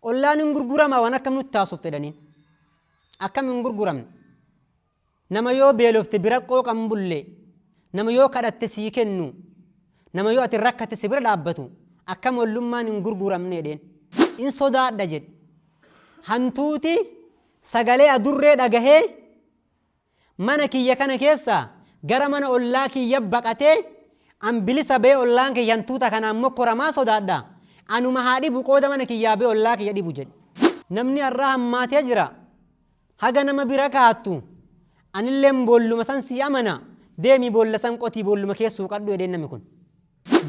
Ollaan hin gurguramaa waan akkam nutti taasufte jedhaniin. Akkam hin gurguramne. Nama yoo beelofte bira qooqa hin bulle, nama yoo kadhatte sii kennu, nama yoo ati rakkatte si bira dhaabbatu akkam ollummaan hin gurguramne jedheen. In sodaadha jedhe. Hantuuti sagalee adurree dhagahee mana kiyya kana keessaa gara mana ollaa kiyya baqatee an bilisa ba'ee ollaan kiyya hantuuta kanaan mokkoramaa sodaadha. Anuma haa dhibu qooda mana kiyyaa ba'ee ollaa kiyya dhibu jedhe. Namni har'aa hammaatee jira. Haga nama bira kaattu anilleen boolluma san sii amana deemii boolla san qotii boolluma keessa suuqadhu jedheen namni kun.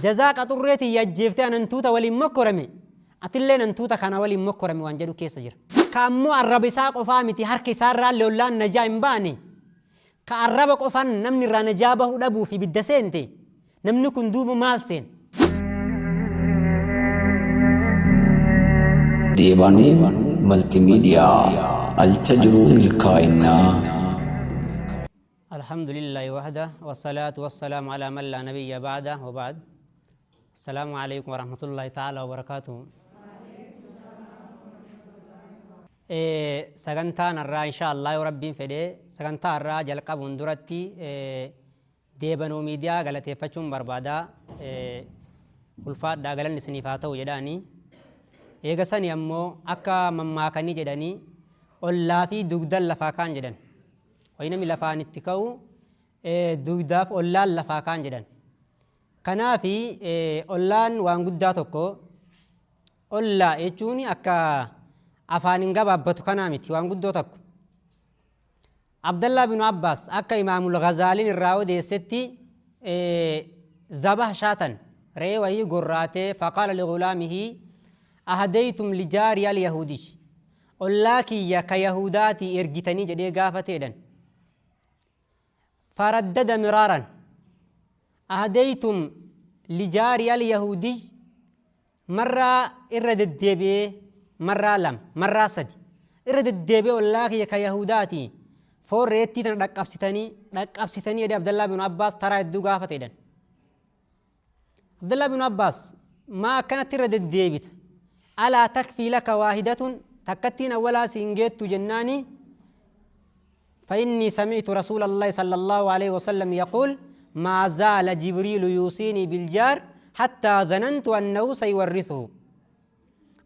Jazaa qaxurree tiyya ajjeeftee an hantuuta waliin mokkorame atilleen hantuuta kana waliin mokkorame waan jedhu keessa jira. Ka ammoo arraba isaa qofaa miti harka isaarraallee ollaan najaa hin baane ka arraba qofan namni irraa najaa bahuu dhabuuf ibidda seente namni kun duuba maal seena? Deebanuu Maltiimiidiyaa Alcha jiruu milkaa'innaa. الحمد لله وحده والصلاة والسلام على من لا نبي بعده وبعد. السلام عليكم ورحمة الله تعالى وبركاته. Sagantaan har'aa insha Allah yoo Rabbiin fedhe sagantaa har'aa jalqabuun duratti Deebanuu Miidiyaa galateeffachuun barbaada. Ulfaadhaa galanni isiniif haa ta'u jedhaani. Eega sani ammoo akka mammaakanii jedhanii ollaa fi dugdan lafaa kaan jedhan. Wayi namni lafaan itti ka'u dugdaaf ollaan lafaa kaan jedhan. Kanaafi ollaan waan guddaa tokko ollaa jechuun akka afaan hin gabaabbatu kanaa miti waan guddoo tokko. Abdallah binu Abbaas akka Imaamul Ghazaaliin irraa odeessetti zabah shaatan re'ee wahii gorraatee faqaala ligulaamihi ahdaytum lijaari al yahudiy ollaa kiyya ka yahudaatii ergitanii jedhee gaafate jedhan. Faraddada miraaran ahdaytum lijaari al yahudiy Marraa irra deddeebi'ee marraa lama, marraa sadi irra deddeebi'ee ollaa kiyya ka Yahudaati foon reettii tana dhaqqabsitanii, dhaqqabsitanii jedhee Abdallaa binu Abbaas taraa hedduu gaafate jedhan. Abdallaa binu Abbaas maa akkanatti irra deddeebita? Alaa takfii laka waahidatun takkattiin awwalaa siin geettu jennaani فإني سمعت رسول الله صلى الله عليه وسلم يقول ما زال جبريل يوصيني بالجار حتى ظننت أنه سيورثه.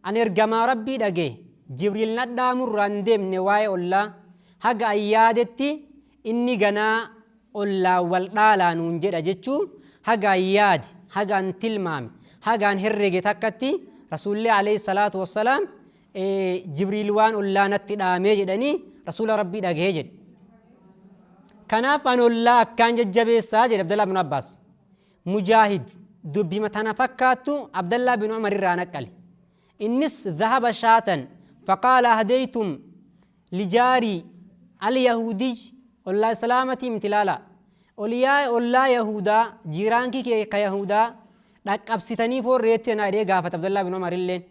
Ani ergamaa Rabbii dhagee Jibriil nadhaamurraa hin deemne waa'ee ollaa haga an yaadetti inni ganaa ollaa wal dhaalaa nuun jedha jechuu haga an yaade haga an tilmaame haga an herrege takkatti Rasuulli alayhi salaatu wassalaam Jibriil waan ollaa natti dhaamee jedhanii Rasuula Rabbii dhagahee jedhe. Kanaaf an ollaa akkaan jajjabeessaa jedhe Abdallaa bin Abbaas. Mujaahid dubbima tana fakkaattu Abdallaa bin Umar irraa naqqale. Innis dhahaba shaatan faqaala ahdeytum lijaarii al-yahudiy ollaa islaamatii miti laala. Oliyaa ollaa Yahudaa jiiraankii kee ka Yahudaa dhaqqabsitanii foon reetti tanaa jedhee gaafate Abdallaa bin Umar illeen.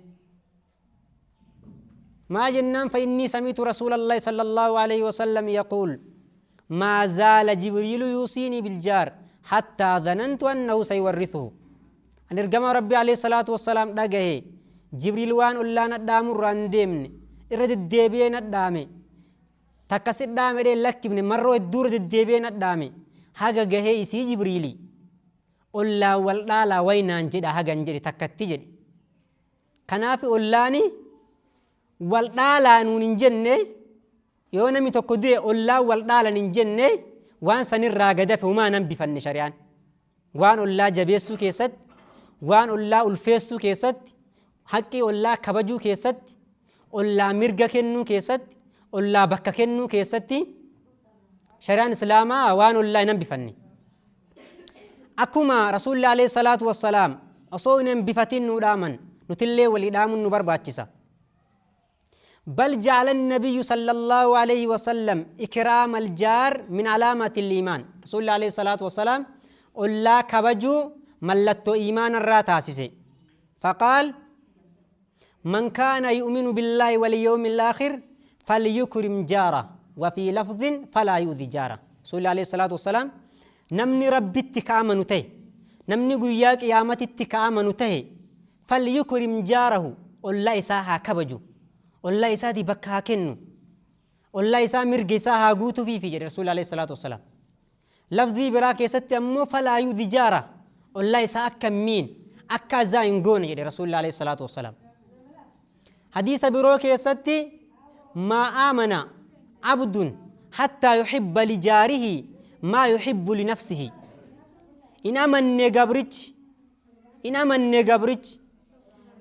Maa jennaan fa innii samiitu rasuulallahi sallallahu alaihi wasallam yaquul maa zaala jibriilu yuusiinii biljaar hattaa dhanantu annahu sayuwarrithuhu. An ergamaa Rabbii alayhi salaatu wassalaam dhagahe Jibriil waan ollaa nadhaamurraa hin deemne irra deddeebi'ee nadhaame takka si dhaame dhee lakkifne marroo hedduu irra deddeebi'ee nadhaame haga gahee isii Jibriili ollaa wal dhaalaa waynaan jedha hagan jedhe takkatti jedhe. Kanaaf ollaani wal dhaalaa nuun hin jenne yoo namni tokko du'e ollaan wal dhaalan hin jenne waan sanirraa gad hafe humaa hin hambifanne shari'aan. Waan ollaa jabeessuu keessatti, waan ollaa ulfeessuu keessatti, haqqii ollaa kabajuu keessatti, ollaa mirga kennuu keessatti, ollaa bakka kennuu keessatti shari'aan islaamaa waan ollaa hin hambifanne. Akkuma Rasuulli alayhi salaatu wassalaam osoo hin hambifatin nuu dhaaman nutillee walii dhaamuun nu barbaachisa. Bal ja'ala nabiyyu sallallahu alayhi wasallam ikraama aljaar min alaamati iimaan. Rasuulli alayhi salaatu wassalaam ollaa kabajuu mallattoo iimaanarraa taasise. Faqaal man kaana yu'minu billaahi wal yawmil aakhir falyukrim jaara wa fi lafdhin falaa yu'dhi jaara. Rasuulli alayhi salaatu wassalaam namni Rabbitti ka amanu ta'e namni guyyaa qiyaamatitti ka amanu ta'e falyukrim jaarahu Ollaa isaa haa kabaju, ollaa isaatii bakka haa kennu, ollaa isaa mirga isaa haa guutuufiifi jedhe Rasuulli alayhi salaatu wassalaam. Lafzii biraa keessatti ammoo falaa yu'zi jaara, ollaa isaa akka hin miine, akka azaa hin goone jedhe Rasuulli alayhi salaatu wassalaam. Hadiisa biroo keessatti maa aamana abdun hattaa yuhibba lijaarihi maa yuhibbu linafsihi. In amanne gabrichi, in amanne gabrichi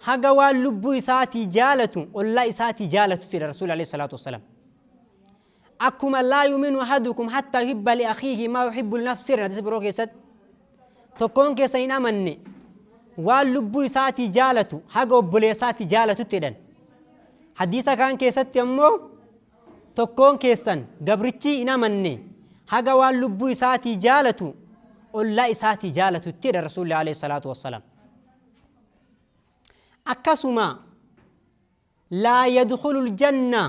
haga waan lubbuu isaatii jaalatu ollaa isaatii jaalatutti jedha Rasuulli alayhi salaatu wassalaam. Akkuma laa yuminu ahadukum hattaa yuhibba li akhiihi maa yuhibbu li nafsihi jedha hadiisa biroo keessatti. Tokkoon keessan hin amanne waan lubbuu isaatii jaalatu haga obboleessaatii jaalatutti jedhan. Hadiisa kaan keessatti ammoo tokkoon keessan gabrichi hin amanne haga waan lubbuu isaatii jaalatu ollaa isaatii jaalatutti jedha Rasuulli alayhi salaatu wassalaam. Akkasuma laa yadkhulul janna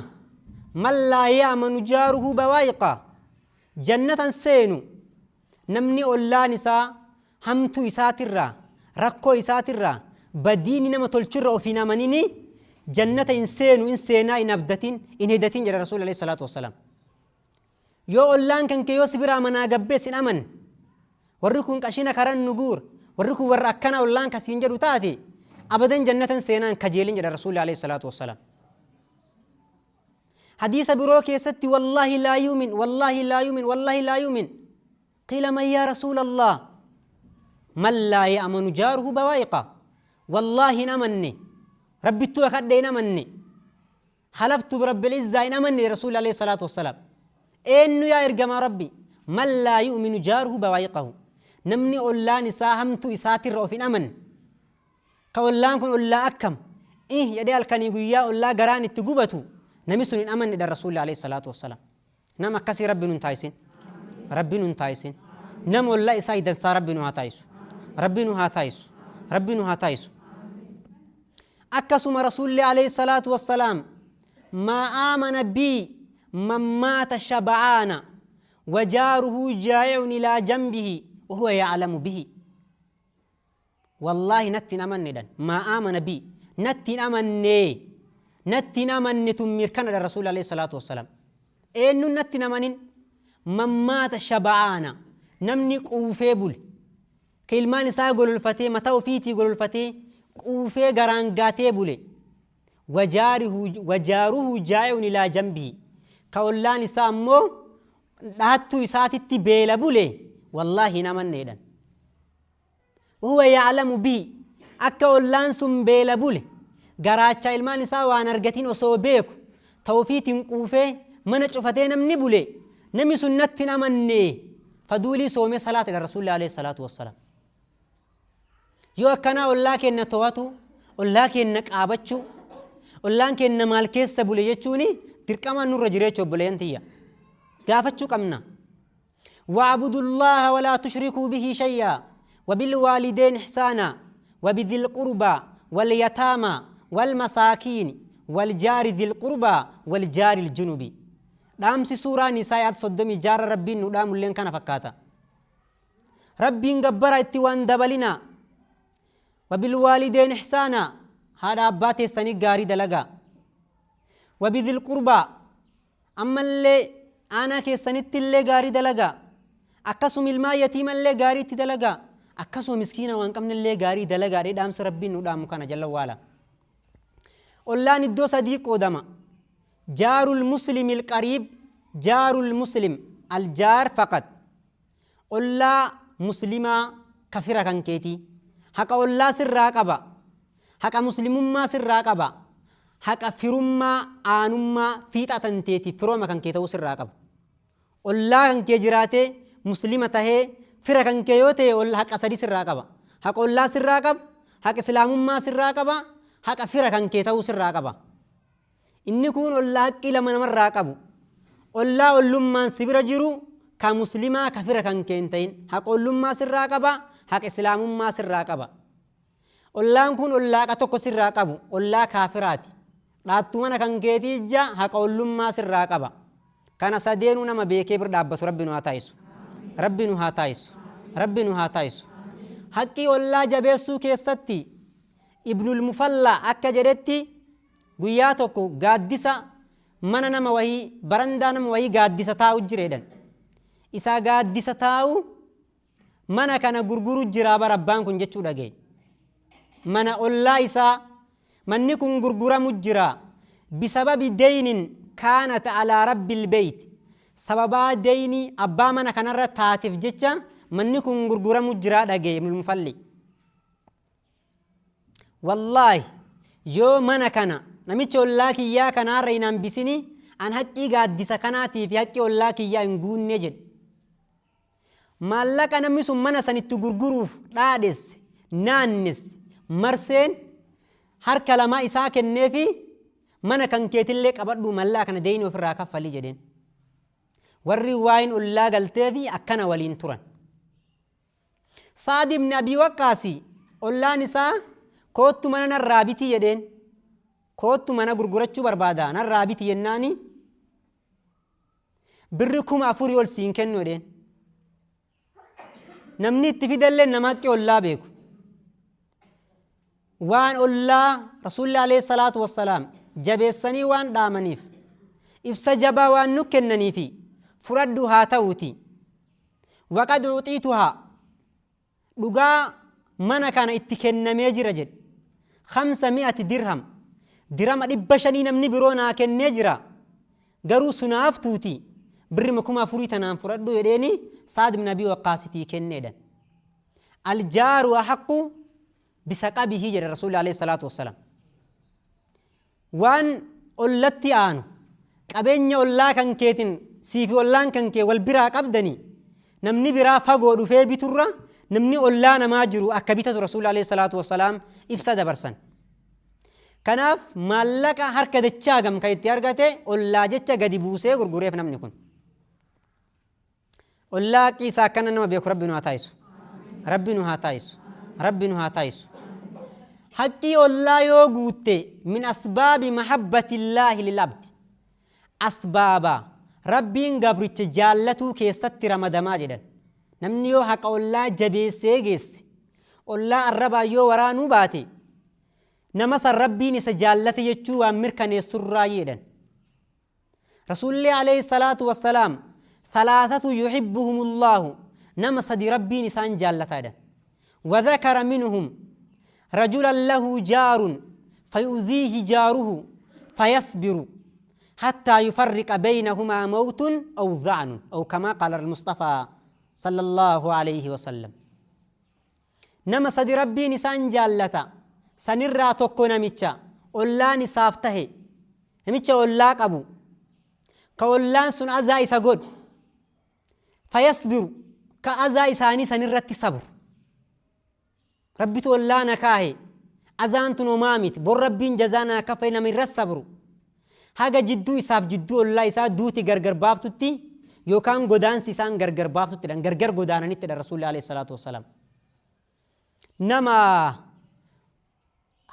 man laa ya'manu jaaruhu bawaa'iqa, jannatan seenu namni ollaan isaa hamtuu isaatirraa, rakkoo isaatirraa, badiini nama tolchurra of hin amanini jannata hin seenu, hin seenaa hin abdatin, hin hedatin jedha Rasuulli alayhi salaatu wassalaam. Yoo ollaan kan kee yoo si biraa manaa gabbees hin amanne, warri kun qashina karan nu guura, warri kun warra akkana ollaan ka siin jedhu taate, abadan jannatan seenaa hin kajeelin jedha Rasuulli alayhi salaatu wassalaam. Hadiisa biroo keessatti wallaahi laa yuumin, wallaahi laa yuumin, wallaahi laa yuumin. Qiila man yaa Rasuulallah? Man laa ya'manu jaaruhu bawaa'iqa. Wallaahi hin amanne. Rabbittuu kakadhe hin amanne. Halaftu birabbil izzaa hin amanne Rasuulli alayhi salaatu wassalaam. Eenyu yaa ergamaa Rabbi? Man laa yu'minu jaaruhu bawaa'iqahu. Namni ollaan isaa hamtuu isaatirra of hin amanne. Ka ollaan kun ollaa akkam? Ih jedhee halkanii guyyaa ollaa garaan itti gubatu namni sun hin amanne dha Rasuulli alayhi salaatu wassalaam. Nama akkasii Rabbi nun taasisin. Rabbi nun taasisin. Nama ollaa isaa dansaa Rabbi nu haa taasisu. Rabbi nu haa taasisu. Rabbi nu haa taasisu. Akkasuma Rasuulli alayhi salaatu wassalaam maa aamana bii man maata shaba'aana wajaaruhu jaa'i'un ilaa jambihi wahuwa ya'lamu bihi. Wallaahi natti hin amanne dhan maa aamana bii natti hin amanne, natti hin amanne tun mirkana dha Rasuulli alayhi salaatu wassalaam. Eenyuun natti hin amanin? Man maata shaba'aana, namni quufee bule, ka ilmaan isaa gololfatee, mataa ofiitii gololfatee quufee garaan gaatee bule, wajaaruhu jaa'i'un ilaa jambihi, ka ollaan isaa ammoo dhahattuu isaatitti beela bule, wallaahi hin amanne jedhan. Wahuwa ya'lamu bihi, akka ollaan sun beela bule, garaachaa ilmaan isaa waan argatin osoo beeku, ta ofiitiin quufee mana cufatee namni bule, namni sun natti hin amanne, faduulii soomee salaata jedha Rasuulli alayhi salaatu wassalaam. Yoo akkanaa ollaa keenna to'atu, ollaa keenna qaabachuu, ollaan keenna maal keessa bule jechuun dirqamaan nurra jira jechuudha obboleeyyan tiyya. Gaafachuu qabna. Wa'budullaaha walaa tushrikuu bihi shay'aa wabilwaalideyni ihsaanaa wabidhil qurbaa walyataamaa walmasaakiini waljaari dhil qurbaa waljaaril junubi. Dhaamsi suuraa Nisaa ayat 36 irra Rabbiin nu dhaamulleen kana fakkaata. Rabbiin gabbaraa itti waan dabalinaa. Wabilwaalideyni ihsaanaa, haadha abbaa teessanii gaarii dalagaa. Wabidhil qurbaa, ammallee aanaa keessanittillee gaarii dalagaa. Akkasuma ilmaan yatiimallee gaarii itti dalagaa. Akkasuma miskiina waan qabnellee gaarii dalagaa dhee dhaamsi Rabbiin nu dhaamu kana jalla waala. Ollaan iddoo sadii qoodama. Jaarul muslimil qariib, jaarul muslim aljaar faqat. Ollaa muslimaa ka fira kan keetii. Haqa ollaa sirraa qaba. Haqa muslimummaa sirraa qaba. Haqa firummaa, aanummaa, fiixa tanteetiif firooma kan kee ta'uu sirraa qaba. Ollaa kan kee jiraatee muslima tahee fira kan kee yoo ta'e haqa sadi sirraa qaba. Haqa ollaa sirraa qaba, haqa islaamummaa sirraa qaba, haqa fira kan kee ta'uu sirraa qaba. Inni kuun ollaa haqqii lama namarraa qabu. Ollaa ollummaan si bira jiru ka muslimaa ka fira kan kee hin ta'in. Haqa ollummaa sirraa qaba, haqa islaamummaa sirraa qaba. Ollaan kun ollaa haqa tokko sirraa qabu, ollaa kaafiraati. Dhaattu mana kan keetii ijja haqa ollummaa sirraa qaba. Kana sadeenuu nama beekee bir dhaabbatu Rabbi nu haa taasisu. Rabbi nu haa taasisu. Rabbi nu haa taasisu. Haqqii ollaa jabeessuu keessatti Ibnul Mufallaa akka jedhetti guyyaa tokko gaaddisa mana nama wahii barandaa nama wahii gaaddisa taa'u jira jedhan. Isaa gaaddisa taa'u mana kana gurguru jiraa bara abbaan kun jechuu dhagaye. Mana ollaa isaa manni kun gurguramu jira. Bisababi deynin kaanat alaa rabbil beyt. Sababaa deynii abbaa mana kanarra taateef jecha manni kun gurguramu jiraa dhagaye Ibnul Mufalli. Wallaahi yoo mana kana namicha ollaa kiyyaa kanaarra hin hambisini an haqqii gaaddisa kanaatii fi haqqii ollaa kiyyaa hin guunne jedhe. Maallaqa namni sun mana san itti gurguruuf dhaadhesse, naannesse, marseen harka lamaa isaa kenneefi mana kan keetillee qabadhuu mallaqa kana deeyni ofirraa kaffali jedheen. Warri waa'een ollaa galteefi akkana waliin turan. Sa'ad ibn Abii Waqqaasi ollaan isaa koottu mana narraa biti jedheen. Koottu mana gurgurachuu barbaada narraa biti jennaani birri 4000 ol siin kennu jedheen. Namni itti fidellee nama haqqi ollaa beeku. Waan ollaa Rasuulli alayhi salaatu wassalaam jabeessanii waan dhaamaniif ibsa jabaa waan nu kennaniifi fudhadhu haa ta'uuti. Waqad uxiituhaa dhugaa mana kana itti kennamee jira jedhe. Khamsa mi'ati dirham dirama 500 namni biroo naa kennee jira. Garuu sunaaf tuuti birrima 4000 tanaan fudhadhu jedheeni Saad ibn Abii Waqqaasitii kenneedhan. Aljaaru ahaqqu bisaqabihi jedhe Rasuulli alayhi salaatu wassalaam. Waan ollatti aanu qabeenya ollaa kan keetin siifi ollaan kan kee wal biraa qabdanii namni biraa fagoo dhufee biturra namni ollaa namaa jiru akka bitatu Rasuulli alayhi salaatu wassalaam ibsa dabarsan. Kanaaf maallaqa harka dachaa gam kan itti argate ollaa jecha gadi buusee gurgureef namni kun. Ollaa haqqii isaa akkana nama beeku Rabbi nu haa taasisu. Rabbi nu haa taasisu. Rabbi nu haa taasisu. Haqqii ollaa yoo guutte min asbaabi mahabbatillaahi lil abdi. Asbaaba Rabbiin gabricha jaallatuu keessatti ramadamaa jedhan. Namni yoo haqa ollaa jabeessee geesse, ollaa arrabaan yoo waraanuu baate, nama san Rabbiin isa jaallate jechuu waan mirkaneessurraa jedhan. Rasuulli alayhi salaatu wassalaam thalathatu yuhibbuhumullaahu nama sadi Rabbiin isaan jaallata jedhan. Wadhakara minhum rajulan lahu jaarun fayu'dhiihi jaaruhu fayasbiru hattaa yufarriqa baynahumaa mawtun aw dha'nun aw kamaa qaala al-Mustafaa sallallahu alayhi wasallam. Nama sadi Rabbiin isaan jaallata. Sanirraa tokko namicha ollaan isaaf tahe. Namicha ollaa qabu. Ka ollaan sun azaa isa godhu. Fayasbiru. Ka azaa isaanii sanirratti sabru. Rabbitu ollaa na kaahe. Azaan tun homaa miti. Bor Rabbiin jazaa naa kaffale nama irra sabru. Haga jidduu isaaf jidduu ollaa isaa duuti gargar baaftutti yookaan godaansi isaan gargar baaftuttidha. Gargar godaananittidha Rasuulli alayhi salaatu wassalaam. Nama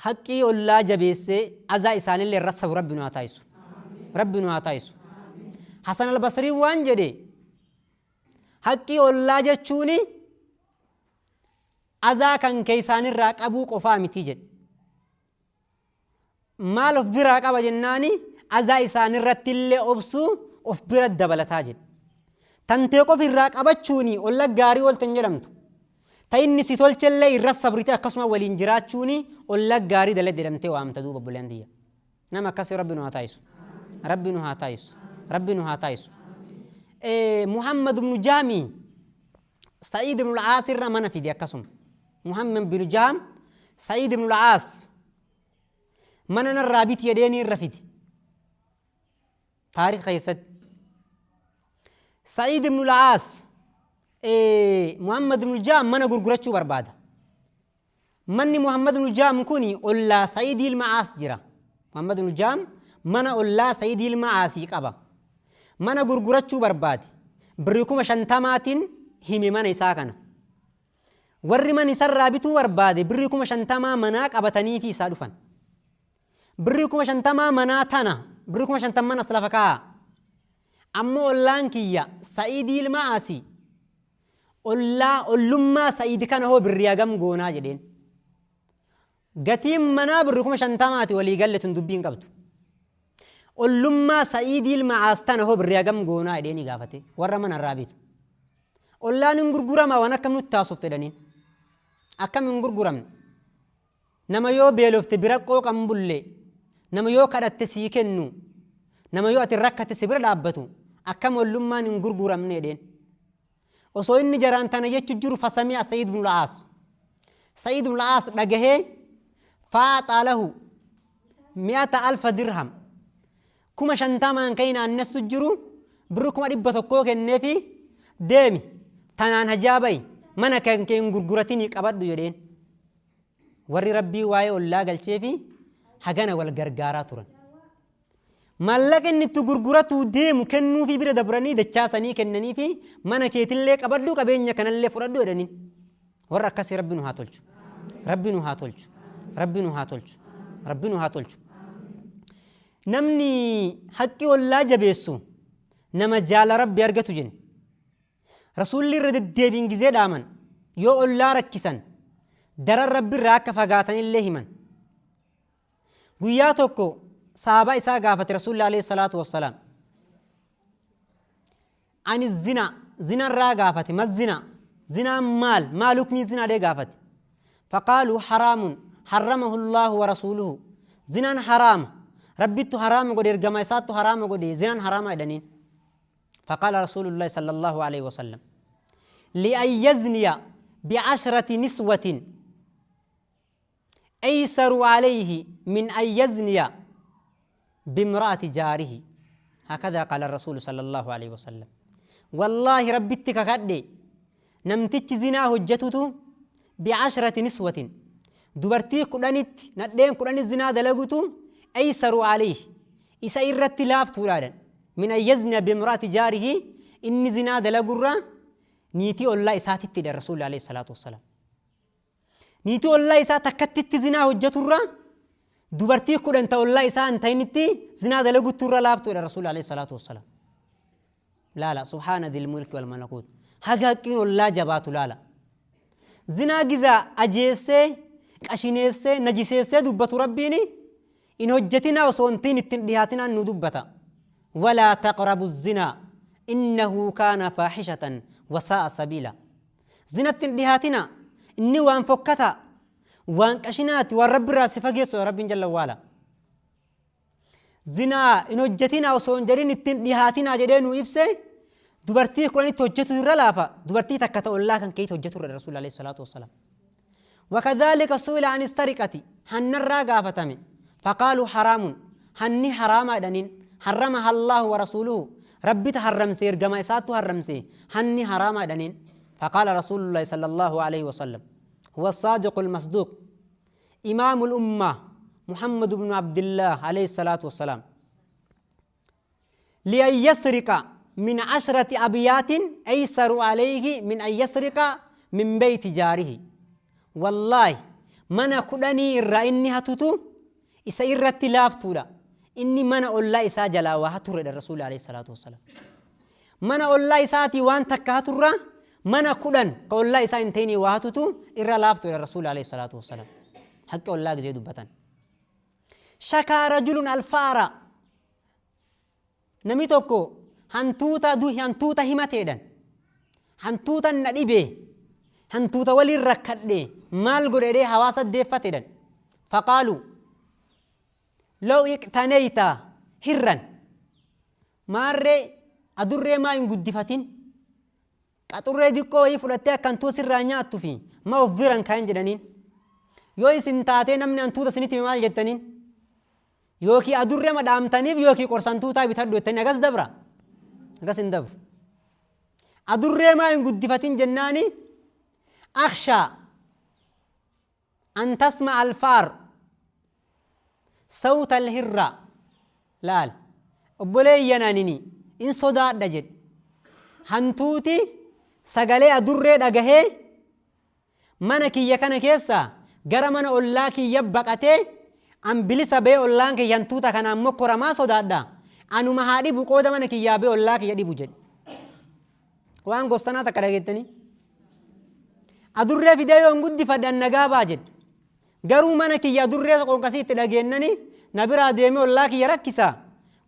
haqqii ollaa jabeessee azaa isaanillee irra sabu Rabbi nu haa taasisu. Rabbi nu haa taasisu. Hasan al-Basriin waan jedhe haqqii ollaa jechuuni azaa kan kee isaanirraa qabuu qofaa miti jedhe. Maal of biraa qaba jennaani azaa isaanirratti illee obsuu of bira dabalataa jedhe. Tantee qofa irraa qabachuuni olla gaarii oolte hin jedhamtu. Ta inni si tolchellee irra sabrite akkasuma waliin jiraachuuni olla gaarii dalagde jedhamtee waamta duuba obboleeyyan tiyya. Nama akkasii Rabbi nu haa taasisu. Rabbi nu haa taasisu. Rabbi nu haa taasisu. Muhammad ibnu Jaamii Sa'iid ibn al-Aas irra mana fide akkasuma. Muhammad bin Jahm Sa'iid ibn al-Aas mana narraa biti jedheeni irra fide. Taarika keessatti. Sa'iid ibn al-Aas Muhammad ibn Jahm mana gurgurachuu barbaada. Manni Muhammad ibn Jahm kun ollaa Sa'iid ilma Aas jira. Muhammad ibn Jahm mana ollaa Sa'iid ilma Aasii qaba. Mana gurgurachuu barbaade. Birrii 50,000tiin hime mana isaa kana. Warri mana isarraa bituu barbaade birrii 50,000 manaa qabataniifi isaa dhufan. Birrii 50,000 manaa tana birrii 50,000 mana as lafa kaa'a. Ammoo ollaan kiyya Sa'iidii ilma Aasii ollaa ollummaa Sa'iid kana hoo birrii hagam goonaa jedheen. Gatiin manaa birri 50,000ti walii galle tun dubbii hin qabdu. Ollummaa Sa'iidii ilma Aas tana hoo birri hagam goonaa jedheenii gaafate warra mana irraa bitu. Ollaan hin gurguramaa waan akkam nutti haasofte jedhaniin. Akkam hin gurguramne. Nama yoo beelofte bira qooqa hin bulle, nama yoo kadhatte sii kennu, nama yoo ati rakkatte si bira dhaabbatu akkam ollummaan hin gurguramne jedheen. Osoo inni jaraan tana jechu jiru fasami'a Sa'iid ibn al-Aas. Sa'iid ibn al-Aas dhagahee faaxaa lahu mi'ata alfa dirham. 50,000 kan naannessu jiru birri 100,000 kenneefi deemi tanaan hajaa ba'i mana kan kee hin gurguratinii qabadhu jedheen. Warri Rabbii waa'ee ollaa galcheefi hagana wal gargaaraa turan. Maallaqa inni itti gurguratuu deemu kennuufii bira dabranii dachaa sanii kennaniifi mana keetillee qabadhu qabeenya kanallee fudhadhu jedhaniin. Warra akkasii Rabbi nu haa tolchu. Rabbi nu haa tolchu. Rabbi nu haa tolchu. Rabbi nu haa tolchu. Namni haqqi ollaa jabeessu nama jaala Rabbi argatu jenne. Rasuulli irra deddeebiin gizee dhaaman yoo ollaa rakkisan daran Rabbi irraa akka fagaatanillee himan. Guyyaa tokko sahaabaa isaa gaafate Rasuulli alayhi salaatu wassalaam. Ani zina zinarraa gaafate ma zina zinaan maal maal hukmiin zinaa dee gaafate. Faqaaluu haraamun harramahu Allaahu wa rasuuluhu zinaan haraama Rabbittu haraama godhe ergamaa isaattu haraama godhe zinaan haraama jedhaniin. Faqaala Rasuulullaahi sallallahu alayhi wasallam li'an yazniya bi'ashrati niswatin أيسر عليه من أن يزني بامرأة جاره هكذا قال الرسول صلى الله عليه وسلم والله ربي ككدي نمتج زنا هجتته بعشرة نسوة دبرتي كدنت ندين كدن الزنا دلغتو أيسر عليه إسا إرت لافتو من أن يزني بامرأة جاره إني زنا دلغرة نيتي الله إساتي الرسول عليه الصلاة والسلام Niitii ollaa isaa takkattitti zinaa hojjeturra dubartii 10 ta ollaa isaa hin ta'initti zinaa dalaguttu irra laaftuudha Rasuulli alayhi salaatu wassalaam. Laala subhaana dil mulki wal malakuut. Haga haqqiin ollaa jabaatu laala. Zinaa gizaa ajeessee qashineessee najiseessee dubbatu Rabbiin in hojjetinaa osoo hin ta'in ittiin dhihaatinaan nu dubbata. Walaa taqrabu zinaa innahu kaana faaxishatan wasaa'a sabiila. Zinatti hin dhihaatinaa. Inni waan fokkataa, waan qashinaati, waan Rabbi irraa si fageessu Rabbiin jalla waala. Zinaa hin hojjetinaa osoo hin jedhin itti hin dhihaatinaa jedhee nu ibse dubartii 10tti hojjetu irra laafa dubartii takka ta ollaa kan keetti hojjetu irra Rasuulli alayhi salaatu wassalaam. Wakadhaalika su'ila an istariqati hannarraa gaafatame faqaaluu haraamun hanni haraamaa jedhaniin harramaha Allaahu wa rasuuluhu Rabbita harramse ergamaa isaattu harramse hanni haraamaa jedhaniin faqaala rasuulullaahi sallallaahu alayhi wasallam huwa saadiqul masduuq imaamul ummaa Muhammad ibnu Abdillaah alayhi salaatu wassalaam li'an yasriqa min ashrati abyaatin aysaru alayhi min an yasriqa min beyti jaarihi wallaahi mana kudhanii irraa inni hatutu isa irratti laaftuudha inni mana ollaa isaa jalaa waa haturredha rasuulli alayhi salaatu wassalaam mana ollaa isaatii waan takka haturra mana 10 ka ollaa isaa hin ta'inii waa hatutu irra laaftuudha rasuulli alayhi salaatu wassalaam haqqi ollaa gizee dubbatan Shakaa rajulun alfaara Namni tokko hantuuta du hantuuta himate jedhan. Hantuutan na dhibe hantuuta waliin rakkadhe maal godhe jedhee hawaasa deeffate jedhan. Faqaalu law iqtaneyta hirran maarree adurree maa hin guddifatin Qaxurree diqqoo wayii fudhattee akka hantuuta sirraa nyaattufi ma of bira hin kaayin jedhaniin. Yoo isin taatee namni hantuuta isinitti hime maal jettaniin? Yookii adurrema dhaamtaniif yookii qorsa hantuutaa bitadhu jettanii agas dabra? Agas hin dabru. Adurree maa hin guddifatin jennaani akshaa an tasma alfaar sawta alhirra laal obboleeyyan anini in sodaadha jedhe hantuuti sagalee adurree dhagahee mana kiyya kana keessa gara mana ollaa kiyya baqatee an bilisa bee ollaan kiyya hantuuta kanaan mokkoramaa sodaadha anuma haa dhibu qooda mana kiyyaa bee ollaa kiyya dhibu jedhe waan gostanaa takka dhageettanii Adurree fidee yoon guddifadhe an nagaa ba'a jedhe. Garuu mana kiyya adurree qoonqasii itti dhageennani na biraa deemee ollaa kiyya rakkisa.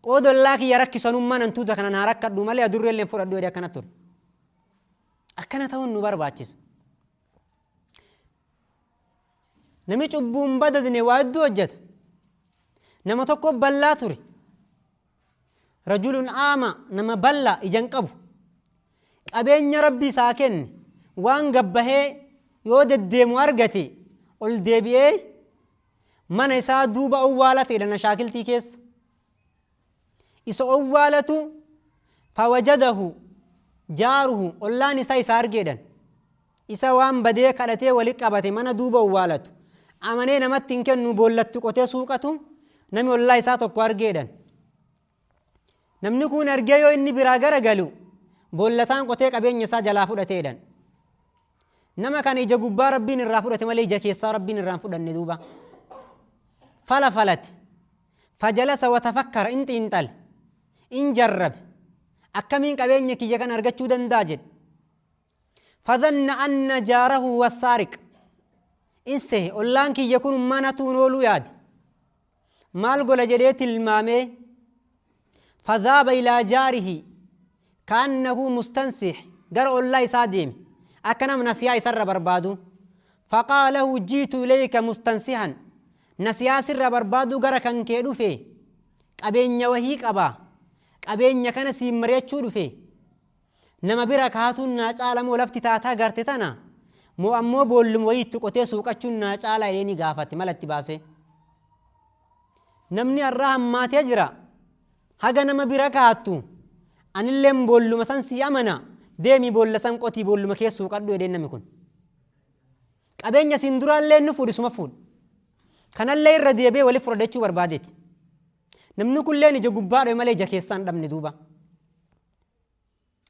Qooda ollaa kiyya rakkisanummaan hantuuta kana naa rakkadhu malee adurree illee fudhadhu jedhee akkana ture. Akkana ta'uun nu barbaachisa. Namni cubbuun badadne waa hedduu hojjeta. Nama tokko bal'aa ture. Rajulun aama nama bal'aa ija hin qabu. Qabeenya rabbi isaa kenne waan gabbahee yoo deddeemu argate ol deebi'ee mana isaa duuba owwaalate jedhan ashaakiltii keessa. Isa owwaalatu fawajadahu jaaruhu ollaan isaa isa argeedhan. Isa waan badee kadhatee walitti qabate mana duuba owwaalatu. Amanee namatti hin kennu boollatti qotee suuqatu namni ollaa isaa tokko argeedhan. Namni kun argee yoo inni biraa garagalu boollataan qotee qabeenya isaa jalaa fudhateedhan. Nama kana ija gubbaa rabbiin irraa fudhate malee ija keessaa rabbiin irraa hin fudhanne duuba. Fala falate. Fajalasa watafakkara in xiinxale. In jarrabe. Akkamiin qabeenya kiyya kana argachuu danda'a jedhe. Fadhanna anna jaarahu wassaariq. In sehe ollaan kiyya kun ummaan hatuun ooluu yaade. Maal gola jedhee tilmaamee fadhaaba ilaa jaarihi kaannahu mustansih gara ollaa isaa deeme akka nama nasiyaa isarra barbaadu. Faqaalahu jiitu ilayka mustansihan nasiyaa sirra barbaadu gara kan kee dhufe qabeenya wahii qaba qabeenya kana siin mari'achuu dhufe nama bira kaatuun naa caala moo lafti taataa garte tana moo ammoo boolluma wayii itti qotee suuqachuun naa caala jedhee ni gaafate mala itti baasee. Namni har'aa hammaatee jira. Haga nama bira kaattu anilleen boolluma san sii amana deemii boolla san qotii boolluma keessa suuqadhu jedheen namni kun. Qabeenya siin duraallee inni fuudhi suma fuudhi. Kanallee irra deebi'ee walitti fudhachuu barbaadeeti. Namni kunilleen ija gubbaa dhabe malee ija keessaa hin dhabne duuba.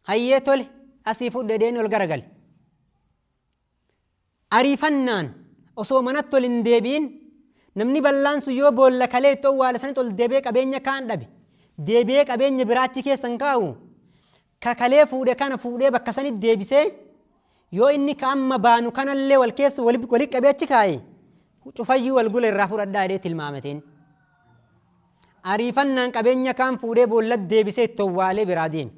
Hayyee tole asii fudhu jedheen ol garagale. Ariifannaan osoo manatti ol hin deebi'in namni bal'aan sun yoo boolla kalee itti owwaale sanitti ol deebi'ee qabeenya kaan dhabe deebi'ee qabeenya biraa achi keessa hin kaa'u ka kalee fuudhe kana fuudhee bakka sanitti deebisee yoo inni ka amma baanu kanallee wal keessa walitti qabee achi kaa'e cufayyuu wal gula irraa fudhadhaa jedhee tilmaamateen. Ariifannaan qabeenya kaan fuudhee boollatti deebisee itti owwaalee biraa deeme.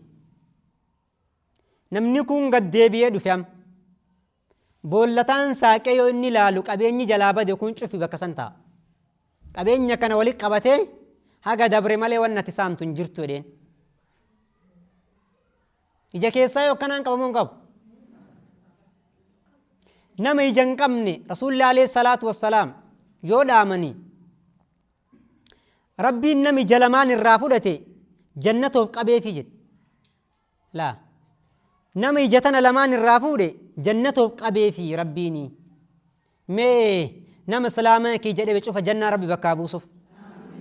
Namni kun gad deebi'ee dhufe amma. Boollataan saaqee yoo inni ilaalu qabeenyi jalaa bade kun cufi bakka san taa'a. Qabeenya kana walitti qabatee haga dabre malee wanni ati saamtu hin jirtu jedheen. Ija keessaa yoo akkanaan qabamuu hin qabu. Nama ija hin qabne Rasuulli alayhi salaatu wassalaam yoo dhaamanii Rabbiin nama ija lamaan irraa fudhate jannatoof qabeefi jedhe. Laa. Nama ija tana lamaan irraa fuudhe jannatoof qabeefi Rabbiini. Mee nama islaamaa kee jedhebe cufa jannaa Rabbi bakkaa buusuuf.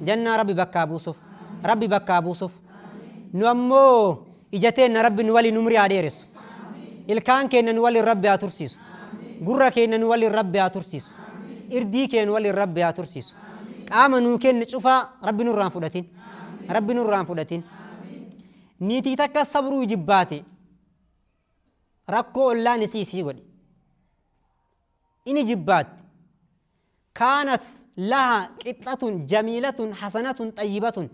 Jannaa Rabbi bakkaa buusuuf. Rabbi bakkaa buusuuf. Nu ammoo ija teenna Rabbi nu waliin umrii haa dheeressu. Ilkaan keenna nu waliin Rabbi haa tursiisu. Gurra keenna nu waliin Rabbi haa tursiisu. Irdii kee nu waliin Rabbi haa tursiisu. Qaama nuu kenne cufaa Rabbi nurraan fudhatin. Rabbi nurraan fudhatin. Niitii takka sabruu jibbaate rakkoo ollaan isii isii godhe. Ini jibbaatti. Kaanat laha qixxatun jamiilatun hasanatun xayyibatun.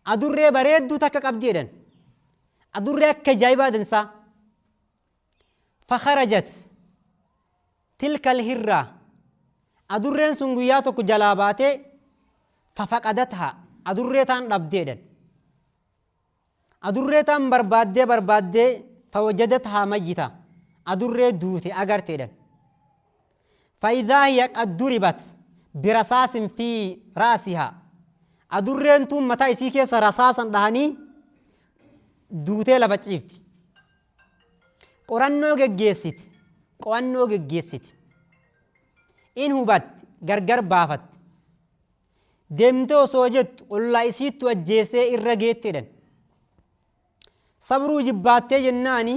Adurree bareedduu takka qabdi jedhan. Adurree akka ajaa'ibaa dansaa. Fakharajat tilka alhirraa. Adurreen sun guyyaa tokko jalaa baatee fafaqadatha. Adurree taan dhabdee jedhan. Adurree taan barbaaddee barbaaddee fawajadathaa mayyita. Adurree duute agarte jedhan. Faayidaa hiya qad duribat birasaasin fi raasihaa. Adurreen tun mataa isii keessa rasaasan dhahanii duutee lafa ciifti. Qorannoo geggeessiti. Qo'annoo geggeessiti. In hubatti gargar baafatti. Deemtee osoo jettu ollaa isiittu ajjeesee irra geette jedhan. Sabruu jibbaattee jennaani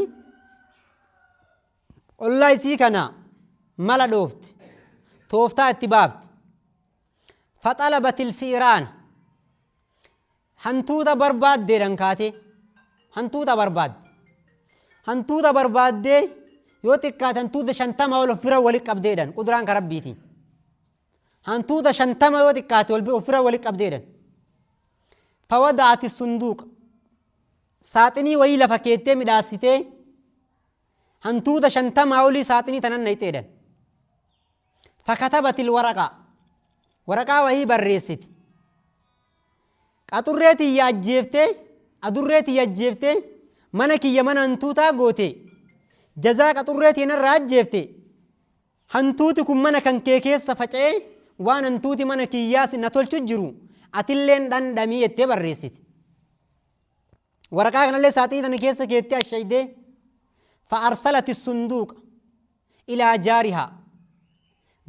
ollaa isii kana mala dhoofte. Tooftaa itti baafte. Faxalabatil fi'iraana. Hantuuta barbaaddeedhaan kaatee. Hantuuta barbaadde. Hantuuta barbaaddee yoo xiqqaate hantuuta 50 ol of bira walitti qabdeedhaan quduraan ka rabbiiti. Hantuuta 50 yoo xiqqaate ofirra wali qabdee jedhan. Fawada'ati sunduuqa. Saaxinii wayii lafa keettee midhaassitee hantuuta 50 olii saaxinii tanan naqxee jedhan. Fakatabatil waraqaa. Waraqaa wayii barreessiti. Qaxurree tiyya ajjeeftee, adurree tiyya ajjeeftee, mana kiyya mana hantuutaa goote, jazaa qaxurree tiyya ajjeefte, hantuuti kun mana kan kee keessa faca'ee waan hantuuti mana kiyyaas na tolchu jiru, atilleen dhandhamii jettee barreessiti. Waraqaa kanallee saaxinii tana keessa keettee ashaydee fa'arsalati sunduuqa ilaa jaarihaa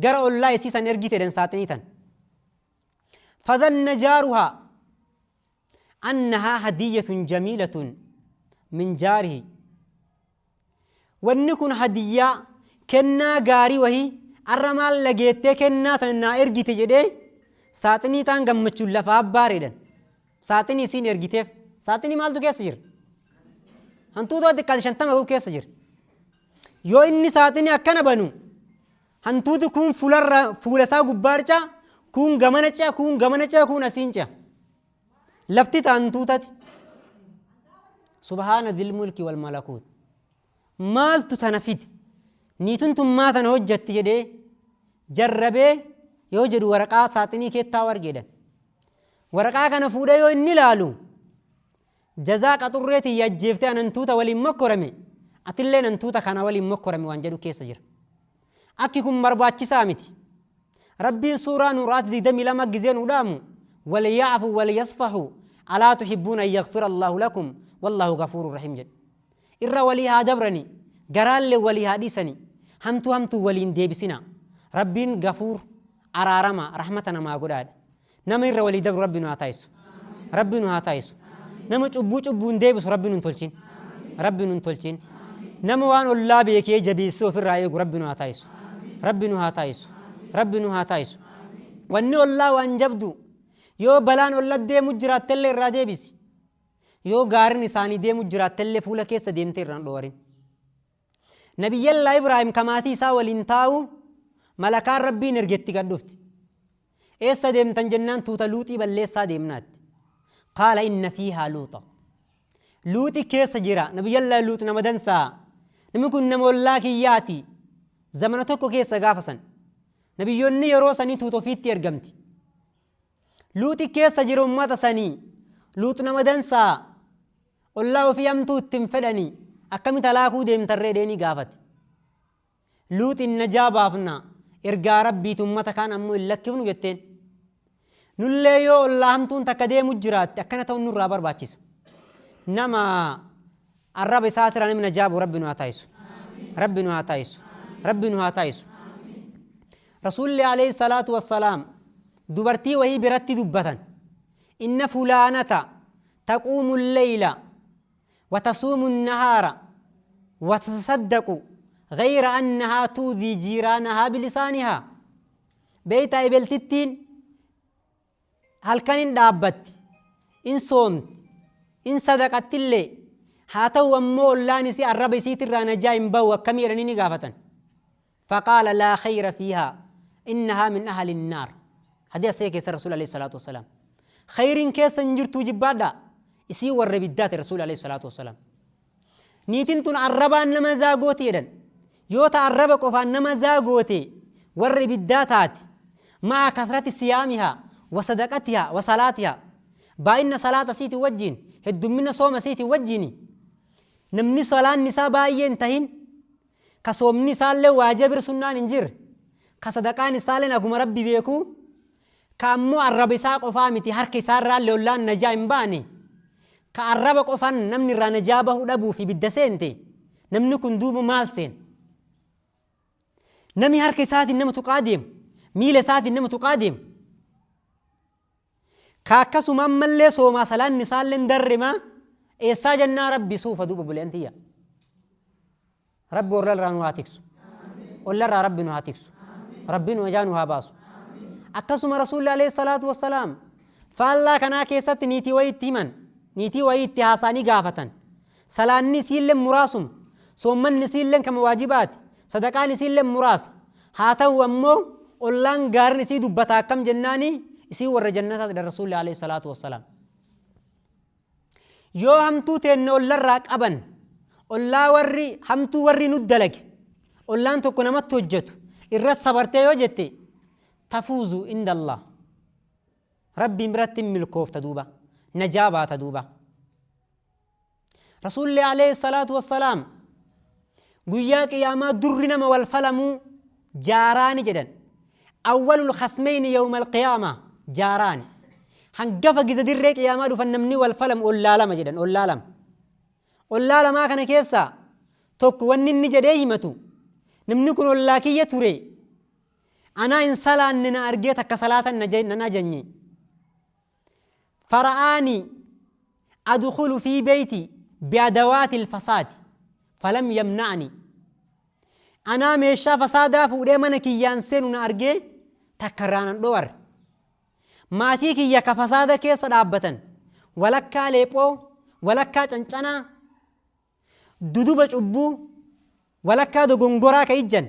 gara ollaa isii san ergite jedhan saaxinii tan. فظن جارها أنها هدية جميلة من جاره. ونكون هدية كنا غاري وهي الرمال لقيت كنا تنا إرجيت جدي ساتني تان غمچو لفا باريدن ساتني سين إرجيتف ساتني مالتو كيس جير هنتو دو دكال شنتما هو كيس جير يو إني ساتني أكنا بنو هنتو دو كون فولر فولسا غبارچا كون غمنچا كون غمنچا كون أسينچا لفتي تانتوتاتي سبحان ذي الملك والملكوت مالتو تنفيد نيتون ما تنهجت جدي جربه يوجد ورقة ساتني كي تاور جدا ورقة كان فودا يو إني لالو جزاك أطريتي يجيفتي أن أنتوتا ولي مكرمي أتلين أنتوتا كان ولي مكرمي وانجدو كيس جر أكيكم مرباتش سامتي ربي سورة نورات ذي دمي لما جزين ودامو وليعفوا وليصفحوا ألا تحبون أن يغفر الله لكم والله غفور رحيم جد إرى وليها دبرني قرال وليها ديسني همتو همتو ولين ديبسنا ربي غفور أرارما رحمتنا ما قداد نمر ولي دبر ربي نهاتايسو ربي نهاتايسو نمج أبوج أبون ديبس ربي ننتولشين ربي ننتولشين نموان الله بيكي جبيسو في الرأي ربي نهاتايسو ربي نهاتايسو ربي نهاتايسو واني الله وان جبدو يو بلان الله دي مجرات تلي الراديبس يو غارن إساني دي مجرات تلي فولا كيسا ديمتي ران دورين نبي الله إبراهيم كماتي ساول انتاو ملكان ربي نرجتي قدفت إيسا ديمتن جنان توتا لوطي بل ليسا ديمنات قال إن فيها لوطا لوطي كيسا جرا نبي الله لوط نمدنسا نمكن نمولاكي ياتي زمنتوكو كيسا غافسا نبيوني يروسني توتو فيتي ارغمتي لوطي كيسا جرا أمتا سني لوط نمدنسا الله في أمتو تنفدني أكمل تلاكو ديم ترديني غافت لوط النجابة بافنا إرجع ربي ثم تكان أمو إلا كيفنو جتين نليو الله همتون تكدي مجرات أكنا تون نور رابر باتشيس نما الرب ساتر أنا من نجاب ربي نعطيس ربي نعطيس ربي نعطيس رسول الله عليه الصلاة والسلام دبرتي وهي برتي دبة إن فلانة تقوم الليل وتصوم النهار وتصدق غير أنها تؤذي جيرانها بلسانها بيت إبلتتين هل كان دابت إن صومت إن صدقت اللي هاتو أمو الله نسي الرب سيتر رانا جايم بو كمير نيني غافة فقال لا خير فيها إنها من أهل النار هذا سيكي رسول عليه الصلاة والسلام خير كيس انجرتو جبادا إسي والربدات الرسول عليه الصلاة والسلام نيتين تون الربان نما زاغوتي إذن يوتا الرب قفان نما زاغوتي والربداتات مع كثرة صيامها وصدقتها وصلاتها باين صلاة سيتي وجين هدو من صوم سيتي وجيني نمني صلاة نساء باين تهين كصوم نساء اللي واجب سنان انجر كصدقان نساء لنا قم ربي بيكو كأمو الرب ساق قفامتي هركي سارة لولان نجا إمباني كأرب قفان نمني رانا جابه دبو في بالدسنتي نمني كندوب مالسين نمي هركي ساتي نم تقادم ميل ساتي نم تقادم كاكسو مملي سوما سلان نسال درما إيسا جنة ربي سوف دوب بلانتيا ربي ورل رانو هاتكسو ولا ربي نهاتكسو ربي نوجانو هاباسو أكسو رسول الله عليه الصلاة والسلام فالله كنا كيست نيتي ويتيمن نيتي ويتي هاساني غافتن سلان نسيل مراسم سومن نسيل كما واجبات صدقان نسيل مراس هاتو أمو Ollaan gaarin isii dubbata akkam jennaani isii warra jannataati dha Rasuulli alayhi salaatu wassalaam. Yoo hamtuu teenne ollarraa qaban, ollaa warri hamtuu warri nu dalage, ollaan tokko namatti hojjetu irra sabartee yoo jette, tafuuzu inda Allah, Rabbiin biratti hin milkoofta duuba, najaa baata duuba. Rasuulli alayhi salaatu wassalaam guyyaa qiyaamaa durri nama wal falamuu jaaraani jedhan. Awwalul khasmeyni yawmal qiyaamaa jaaraani. Hangafa giza dirree qiyaamaa dhufan namni wal falamu ollaa lama jedhan, ollaa lama. Ollaa lamaa kana keessaa tokko wanni inni jedhee himatu, namni kun ollaa kiyya ture, anaa hin salaanne na argee takka salaatan nan ajanye. Fara'aanii adkhulu fii beeyti biadawaatil fasaadi falam yamna'anii. Anaa meeshaa fasaadaa fuudhee mana kiyyaan seenu na argee takka irraa nan dhowarre. Maatii kiyya ka fasaada keessa dhaabbatan, walakkaa leephoo, walakkaa cancanaa, duduba cubbuu, walakkaa dogongoraa ka ijjan,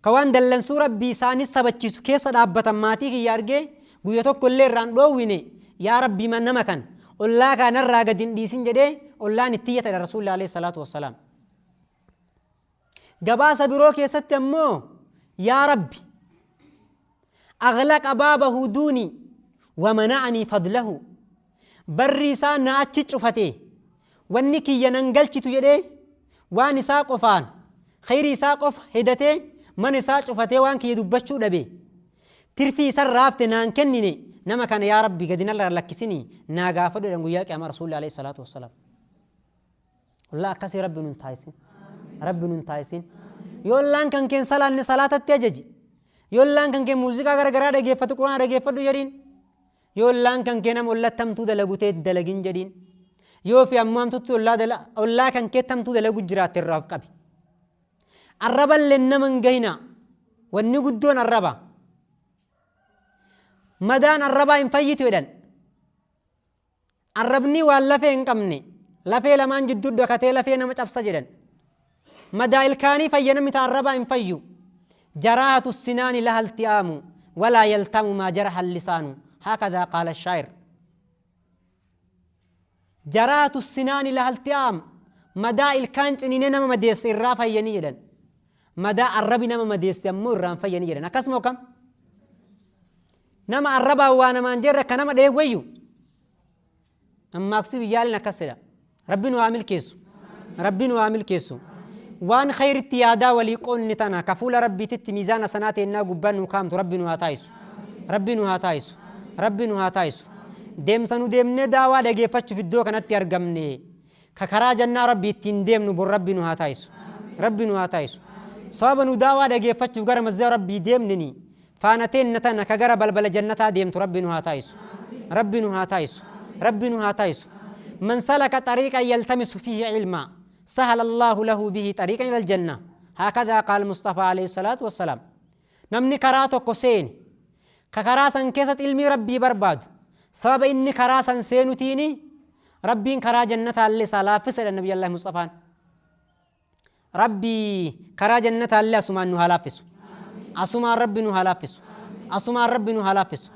ka waan dallansuu Rabbii isaanis sabachiisu keessa dhaabbatan maatii kiyya argee guyya tokko illee irraan dhoowwine. Yaa Rabbii, nama kana ollaa kaa narraa gadi hin dhiisin jedhee ollaan itti iyyatadha Rasuulli alayhi salaatu wassalaam. Gabaasa biroo keessatti ammoo, yaa Rabbi, aghlaqa baabahu duuni wa mana'anii fadlahu, barri isaa na achi cufate, wanni kiyya nan galchitu jedhee waan isaa qofaan khayrii isaa qofa hedatee mana isaa cufatee waan kiyya dubbachuu dhabe, tirfii isarraa hafte naan kennine, nama kana yaa Rabbi gadi narraa lakkisinii naa gaafadhu jedhan guyyaa qiyaamaa Rasuulli alayhi salaatu wassalaam. Ollaa akkasii Rabbi nun taasisin. Rabbi nun taasisin. Yoo ollaan kan keen salaanne salaatatti ajaji. Yoo ollaan kan kee muuziqaa garagaraa dhageeffatu quraana dhageeffadhu jedhiin. Yoo ollaan kan kee nama ollatti hamtuu dalagu ta'e dalagin jedhiin. Yoo fi ammoo hamtutti ollaa dala ollaa kan keetti hamtuu dalagu jiraatte irraa of qabi. Arraballee nama hin gahina. Wanni guddoon arraba. Madaan arrabaa hin fayyitu jedhan. Arrabni waan lafee hin qabne, lafee lamaan jidduu dhokatee lafee nama cabsa jedhan. Madaa ilkaanii fayya, namni ta arrabaa hin fayyu. Jaraahatu sinaani laha ilti'aamu walaa yaltaamu maa jaraha lisaanu, haakadhaa qaala shaa'ir. Jaraahatu sinaani laha ilti'aam, madaa ilkaan ciniinee nama madeesse irraa fayyanii jedhan. Madaa arrabi nama madeesse ammoo irraa hin fayyanii jedhan. Akkasuma kam? Nama arrabaan waa namaan jeerra akka nama dheewwayyu. Mammaaksi biyyaalin akkas jedha. Rabbi nu haa milkeessu. Rabbi nu haa milkeessu. Waan khayritti yaadaa walii qoonni tana ka fuula Rabbiititti miizaana sanaa teennaa gubbaan nu kaamtu Rabbi nu haa taayisu. Rabbi nu haa taayisu. Rabbi nu haa taayisu. Deemsa nu deemnee daawaa dhageeffachuuf iddoo kanatti argamne, ka karaa jannaa Rabbi ittiin deemnu bor Rabbi nu haa taayisu. Rabbi nu haa taayisu. Sababa nu daawaa dhageeffachuuf gara masjida Rabbii deemneni faana teenna tana ka gara balbala jannataa deemtu Rabbi nu haa taayisu. Rabbi nu haa taayisu. Rabbi nu haa taayisu. Man salaka xariiqan yaltamisu fiihi ilmaa sahala Allaahu lahu bihi xariiqan ilal janna. Haakadhaa qaal Mustafaa alayhi salaatu wassalaam. Namni karaa tokko seene, ka karaa san keessatti ilmii Rabbii barbaadu, sababa inni karaa san seenutiini Rabbiin karaa jannataallee isaa laaffisa jedhan Nabiyyallahi Mustafaan. Rabbi karaa jannataallee asumaan nu haa laaffisu. Asumaan Rabbi nu haa laaffisu. Asumaan Rabbi nu haa laaffisu.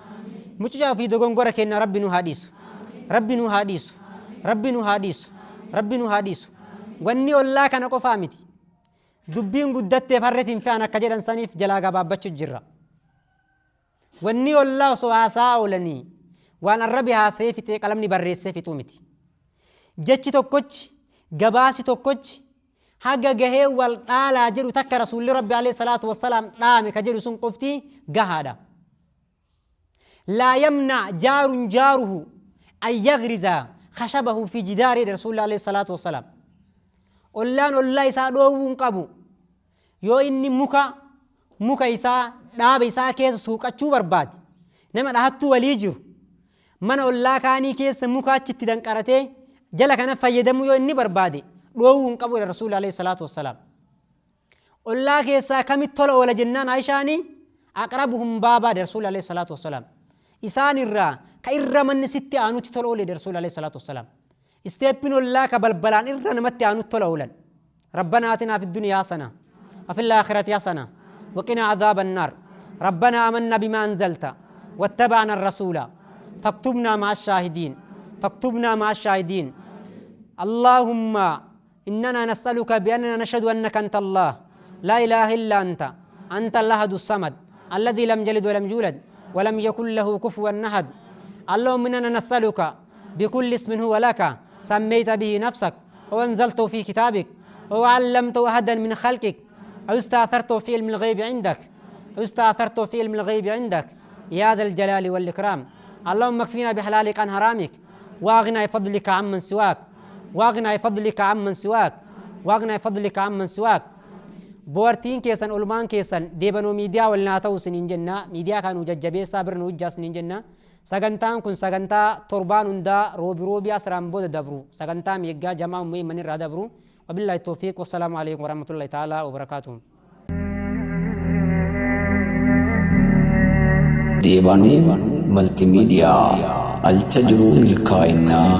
Mucucaa fi dogongora keenya Rabbi nu haa dhiisu. Rabbi nu haa dhiisu. Rabbi nu haa dhiisu. Rabbi nu haa dhiisu. Wanni ollaa kana qofaa miti. Dubbiin guddatteef harreet hin fe'an akka jedhan saniif jalaa gabaabbachu jirra. Wanni ollaa osoo haasa'aa oolanii waan arrabi haasa'ee fixee qalamni barreessee fixuu miti. Jechi tokkochi, gabaasi tokkochi haga gahee wal dhaalaa jedhu takka Rasuulli Rabbi alayhi salaatu wassalaam dhaame ka jedhu sun qofti gahaadha. Laa yamna jaarun jaaruhu an yagriza khashabahu fi jidaari jedhe Rasuulli alayhi salaatu wassalaam. Ollaan ollaa isaa dhoowwuu hin qabu. Yoo inni muka isaa dhaaba isaa keessa suuqachuu barbaade, nama dhahattuu walii jiru mana ollaa kaanii keessa muka achitti danqaratee jala kana fayyadamuu yoo inni barbaade dhoowwuu hin qabu jedha Rasuulli alayhi salaatu wassalaam. Ollaa keessaa kamitti tola oola jennaan Aishaani aqrabuhum baabaa jedha Rasuulli alayhi salaatu wassalaam. Isaan irraa ka irra manni sitti aanutti tola oole jedha Rasuulli alayhi salaatu wassalaam. Isteeppiin ollaa ka balbalaan irra namatti aanutti tola oolan. ربنا آتنا في الدنيا حسنة وفي الآخرة حسنة وقنا عذاب النار. ربنا آمنا بما أنزلت واتبعنا الرسول فاكتبنا مع الشاهدين، فاكتبنا مع الشاهدين. اللهم إننا نسألك بأننا نشهد أنك أنت الله لا إله إلا أنت، أنت الأحد الصمد الذي لم يلد ولم يولد ولم يكن له كفوا أحد. اللهم إننا نسألك بكل اسم هو لك سميت به نفسك أو أنزلته في كتابك أو علمته أحدا من خلقك أو استأثرته في علم الغيب عندك، أو استأثرته في علم الغيب عندك يا ذا الجلال والإكرام. اللهم اكفنا بحلالك عن حرامك واغنى بفضلك عمن سواك، واغنى بفضلك عمن سواك، واغنى بفضلك عمن سواك. Boartiin keessan, olmaan keessan deebanoo miidiyaa wal naa ta'u siniin jenna. Miidiyaa kan jajjabeessaa birna hojjaa siniin jenna. Sagantaan kun sagantaa torbaan hundaa roobi roobii asiraan booda dabru, sagantaa meeggaa jamaa ummee manirraa dabru. Wabillahi tawfiiq, wassalaamu alaikum warahmatullahi ta'ala wabarakaatuh. Deebanuu Maltimiidiyaa alcha jiruu milkaa'inaa.